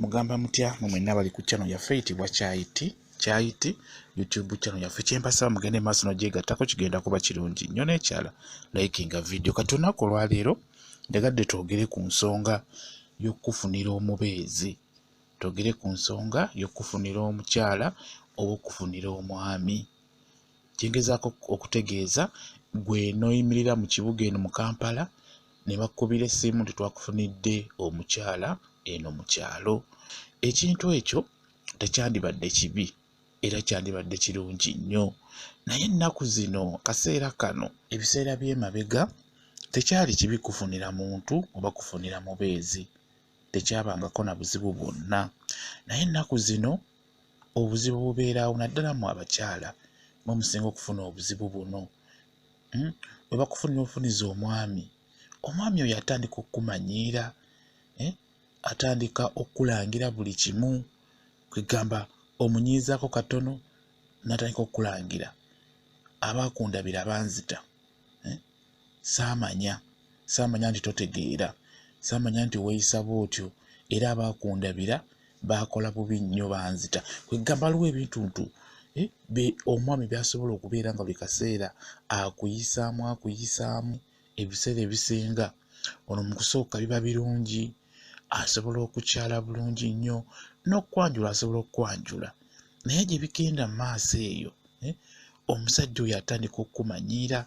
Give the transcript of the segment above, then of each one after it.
Mugamba mutya mwe mwenna abali ku channel yaffe eyitibwa Kyayiti Kyayiti YouTube channel yaffe, kyempasaba mugende maaso nogyegattako, kigenda kuba kirungi nnyo. N'ekyala likinga video. Kati olunaku olwaleero njagadde twogere ku nsonga y'okukufunira omubeezi, twogere ku nsonga y'okukufunira omukyala oba okufunira omwami. Kyengezaako okutegeeza, gwe n'oyimirira mu kibuga eno mu Kampala ne bakukubira essimu nti twakufunidde omukyala eno mu kyalo. Ekintu ekyo tekyandibadde kibi era kyandibadde kirungi nnyo, naye ennaku zino, akaseera kano, ebiseera by'emabega tekyali kibi kufunira muntu oba kufunira mubeezi, tekyabangako na buzibu bwonna. Naye ennaku zino obuzibu bubeerawo, naddala mu abakyala mwe musinga okufuna obuzibu buno. Bwe bakufunira ofuniza omwami, omwami oyo atandika okukumanyiira, atandika okukulangira buli kimu. Kwegamba omunyiizaako katono n'atandika okukulangira, abaakundabira banzita, saamanya saamanya nti totegeera, saamanya nti weeyisa bw'otyo, era abaakundabira baakola bubi nnyo, banzita. Kwegamba waliwo ebintuntu omwami by'asobola okubeera nga buli kaseera akuyisaamu akuyisaamu. Ebiseera ebisinga ono mu kusooka biba birungi, asobola okukyala bulungi nnyo n'okwanjula asobola okukwanjula, naye gye bigenda mu maaso eyo, omusajja oyo atandika okukumanyiira,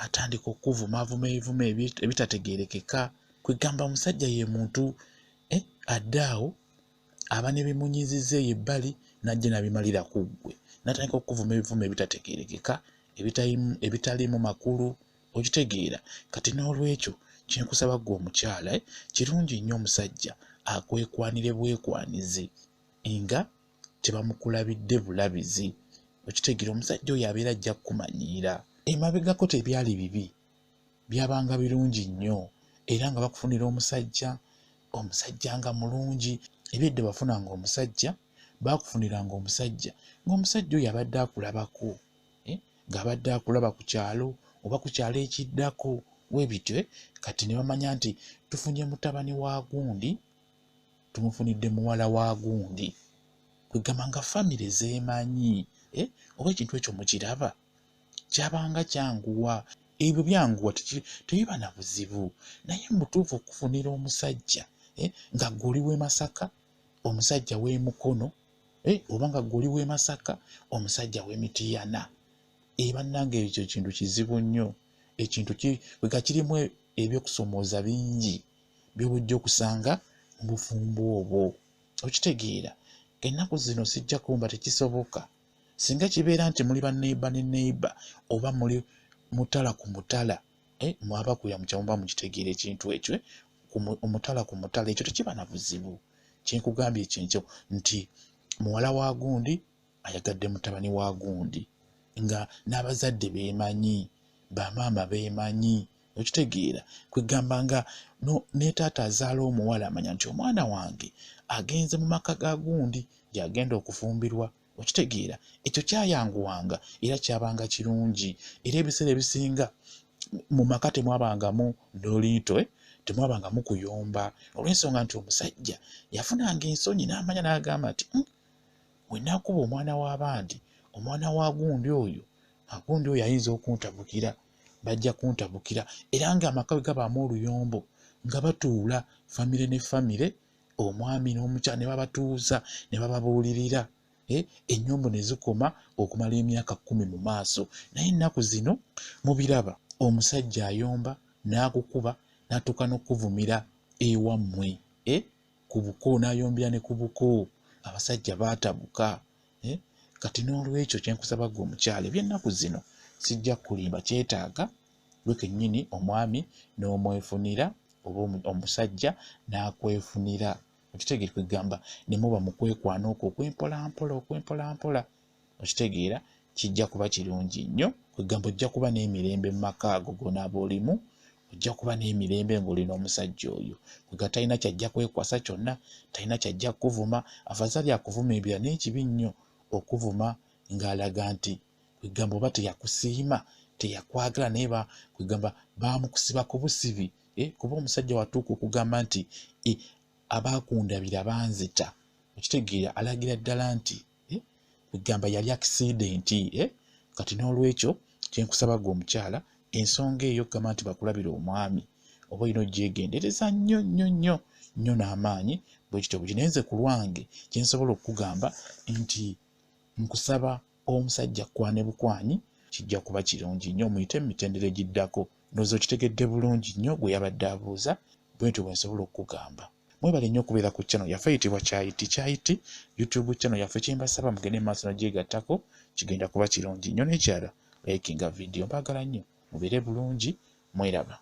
atandika okukuvumaavuma ebivumo ebitategeerekeka. Kwegamba omusajja ye muntu adde awo aba ne bimunyiizizza eyo ebbali n'ajja n'abimalira ku ggwe, n'atandika okukuvuma ebivumo ebitategeerekeka, ebitaliimu makulu, okitegeera. Kati n'olwekyo kyenkusaba ggwe omukyala, kirungi nnyo omusajja akwekwanire bwekwanizi nga tebamukulabidde bulabizi, okitegeera. Omusajja oyo abeera ajja kukumanyiira. Emabegako tebyali bibi, byabanga birungi nnyo, era nga bakufunira omusajja, omusajja nga mulungi. Ebyedda bafunanga omusajja, baakufuniranga omusajja ng'omusajja oyo abadde akulabako, ng'abadde akulaba ku kyalo oba ku kyalo ekiddako weebityo. Kati ne bamanya nti tufunye mutabani wa gundi, tumufunidde muwala wa gundi, kwegamba nga famire zeemanyi. Oba ekintu ekyo mukiraba, kyabanga kyanguwa, ebyo byanguwa, tebiba na buzibu. Naye mu butuufu okufunira omusajja nga ggwe oli w'e Masaka, omusajja w'e Mukono, oba nga ggwe oli w'e Masaka, omusajja w'e Mityana, bannange ekyo kintu kizibu nnyo. Ekintu kwega kirimu ebyokusomooza bingi by'oba ojja okusanga mu bufumbo obwo, okitegeera. Ennaku zino sijja kumba tekisoboka. Singa kibeera nti muli ba neighbor ne neighbor oba muli mutala ku mutala, mwabakulira mu kyalo muba mukitegeera ekintu ekyo, omutala ku mutala, ekyo tekiba na buzibu. Kyenkugambye ekyekyo nti muwala wa gundi ayagadde mutabani wa gundi, nga n'abazadde beemanyi, bamaama beemanyi, okitegeera. Kwegamba nga ne taata azaala omuwala amanya nti omwana wange agenze mu maka ga gundi gy'agenda okufumbirwa, okitegeera. Ekyo kyayanguwanga era kyabanga kirungi, era ebiseera ebisinga mu maka temwabangamu ndooliito, temwabangamu kuyomba, olw'ensonga nti omusajja yafunanga ensonyi n'amanya n'agamba nti we naakuba omwana w'abandi, omwana wa gundi oyo, gundi oyo ayinza okuntabukira, bajja kuntabukira. Era ng'amaka bwe gabaamu oluyombo nga batuula famire ne famire, omwami n'omukyala ne babatuuza ne bababuulirira, ennyombo ne zikoma okumala emyaka 10 mu maaso. Naye ennaku zino mubiraba, omusajja ayomba n'akukuba n'atuuka n'okukuvumira ewammwe, ku buko, n'ayombera ne ku buko. Abasajja baatabuka. Kati n'olwekyo kyenkusaba ggwe omukyala, eby'ennaku zino sijja kukulimba, kyetaaga gwe kennyini omwami n'omwefunira oba omusajja n'akwefunira, okitegeera. Kwegamba ne muba mu kwekwana okwo okw'empolampola okw'empolampola, okitegeera, kijja kuba kirungi nnyo. Kwegamba ojja kuba n'emirembe mu maka ago g'onaaba olimu, ojja kuba n'emirembe ng'oli n'omusajja oyo. Kwega talina kyajja kwekwasa kyonna, talina kyajja kukuvuma, afazali akuvuma ebirala. Naye kibi nnyo okuvuma ng'alaga nti kwegamba oba teyakusiima, teyakwagala, naye kwegamba baamukusibako busibi, kuba omusajja watuuka okugamba nti Abaakundabira banzita. Okitegeera, alagira ddala nti kwegamba yali accident. Kati n'olwekyo kyenkusaba gwe omukyala, ensonga eyo okugamba nti bakulabira omwami, oba olina ogyegendereza nnyo nnyo nnyo nnyo n'amaanyi bwe kityo bwe. Naye nze ku lwange kye nsobola okukugamba nti nkusaba omusajja kkwane bukwanyi, kijja kuba kirungi nnyo, muyite mu mitendera egiddako. Ndowooza okitegedde bulungi nnyo gwe yabadde abuuza, bwentyo bwe nsobola okukugamba. Mwebale nnyo okubeera ku channel yaffe eyitibwa Kyayiti Kyayiti, YouTube channel yaffe. Kyembasaba mugende mu maaso n'ogyegattako, kigenda kuba kirungi nnyo. N'ekirala, likinga video. Mbaagala nnyo, mubeere bulungi, mweraba.